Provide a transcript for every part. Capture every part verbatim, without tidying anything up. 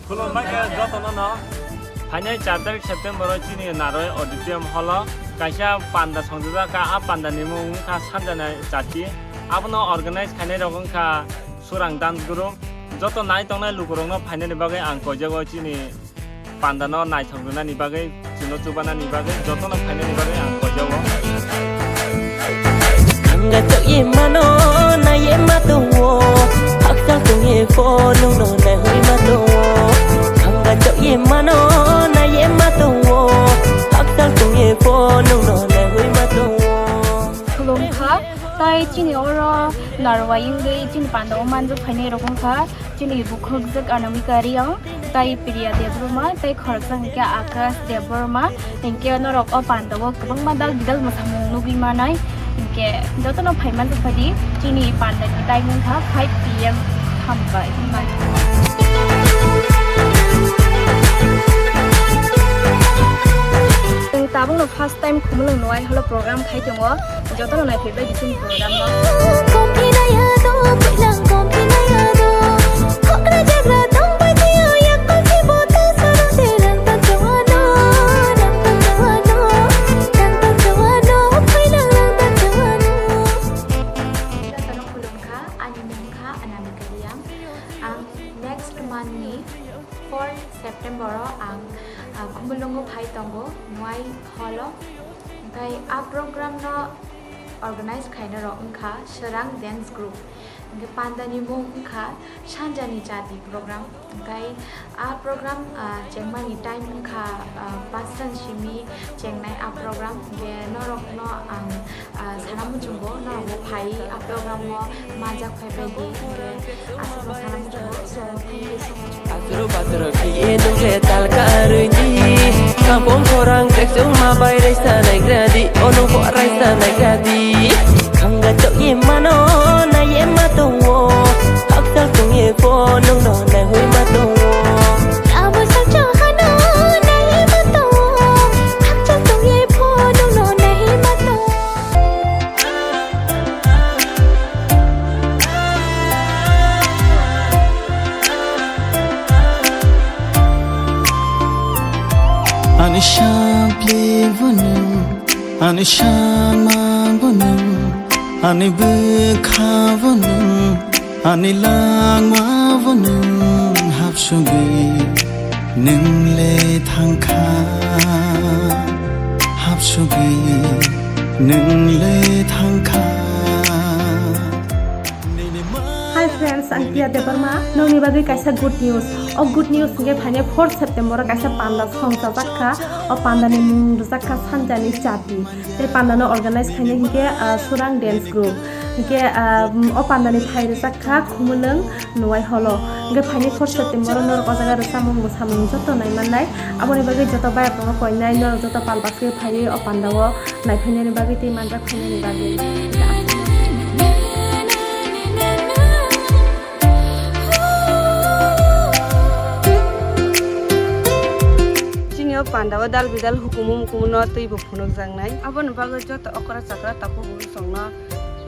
Khulumbai khe jotono no. Phainai char tarik September o chini Narwai Auditorium Hall o kaisa panda songjak kha, a panda ni mung wngkha Sanjana Chati. Abono organize khainai rok wngkha Surang Dance Group. Joto nai tongnai lukurokno phainani bagwi ang koijago chini pandano naithok rwnani bagwi, chwngno chubanani bagwi jotono phainani bagwi ang koijago. Khanga chok ye mano, na ye ma tongo. Hakchal tong ye pho, nung no na hui ma tongo. Khanga chok ye mano, na ye ma tongo. Hakchal tong ye pho, nung no na hui ma tongo. Khulumkha, tai chini oro Narwai wngwi chini panda o manjak phainai rok wngkha. Chini bukhukjwk Anamika Riyang, tai Priya Debbarma, tai khoroksa hwnkhe Akash Debbarma, hinkhe norok o panda o kwbangma dal bidal mwsamung nugwi manai, hinkhe jotono phaiman rwphadi, chini panda ni time wngkha five P M hambai. Chwng tabukno first time Khumulwng Nwai Hall o program khai tongo. Jotono naiphaikbai bising program no. Jotono khulumkha, ani mung kha Anamika Riyang. Ang next month ni four September o ang, ah, Khumulwngo phai tongo, Nwai Hall o. Hwnkhe a program no organize khaina rok wngkha Srang Dance Group. Hwnkhe panda ni mung wngkha Sanjani Chati program. Hwnkhe a program, ah, chengmani time wngkha, ah, panchta ni simi chengnai a program. Hwnkhe norok no ang, ah, sana muchungo, norok bo phai a program o manjak phai bai di. Hwnkhe aswk no sana muchungo. So, thank you so much. Aswk pathor khe nung le tal karwi di. Kampong khorang tek chwng ma bai raisa nai gra di. O nung bo raisa nai gra di. Khanga chok ye mano na ye ma tongo. Hakchal tong ye pho nung no na hui ma tongo. Abo sak chok hano na ye ma tongo. Hakchal tong ye pho nung no na ye ma tongo. Ani sampli bo nung, ani samang bo nung, ani bwkha bo nung, ani langma bo nung, hapsugwi nung le thangkha, hapsugwi nung le thangkha. Hi friends, ang Priya Debbarma. Nokni bagwi kaisa good news. O good news hwnkhe phainai four September o kaisa panda song chajak kha. O panda ni mung rijak kha Sanjani Chati. Tei panda no organize khainai hwnkhe, ah, Surang Dance Group. Hwnkhe, ah, o panda ni thai rijak kha Khumulwng Nwai Hall o. Hwnkhe phainai four September o norok o jaga rwchapmung mwsamung joto nai mannai. Aboni bagwi joto bayapno koinai norok joto pal bas khe phaiwi o panda o. Naiphainani bagwi tei manjak phainani bagwi. Chini o panda o dal bidal hukumu mukumu no twi bo phunukjaknai. Aboni bagwi joto okra chakra takhuk bwswk no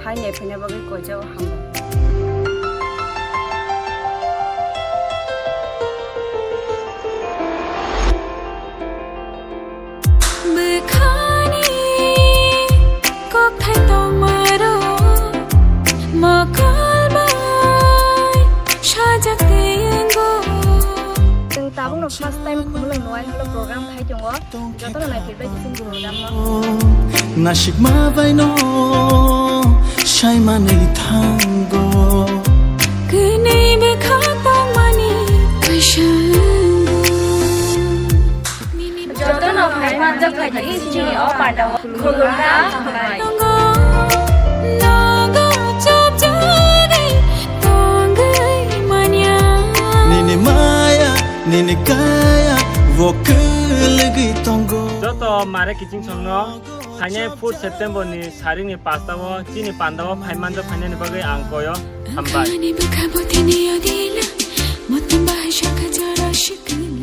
phai naiphaina bagwi koijago hambai. Bwkhani kokthai tongmaro mokol bai sajak tei wngo. Chwng tabukno first time Khumulwng Nwai Hall o program khai tongo. Jotono naiphaikbai chwng program no. Nasikma bai no sai manwi thango. Kwnwi bwkha tongmani kaisa. Jotono phai manjak phaidi chini o panda o khulumkha hambai. Nini maya, nini kaya, bo kwlwgwi tongo. Joto mare kiching songno phainai four September ni saringni pasta o chini panda o phai manjak phainani bagwi ang koyo hambai. Ani bwkha bo tini odila, motom bahai shaka jara shikni.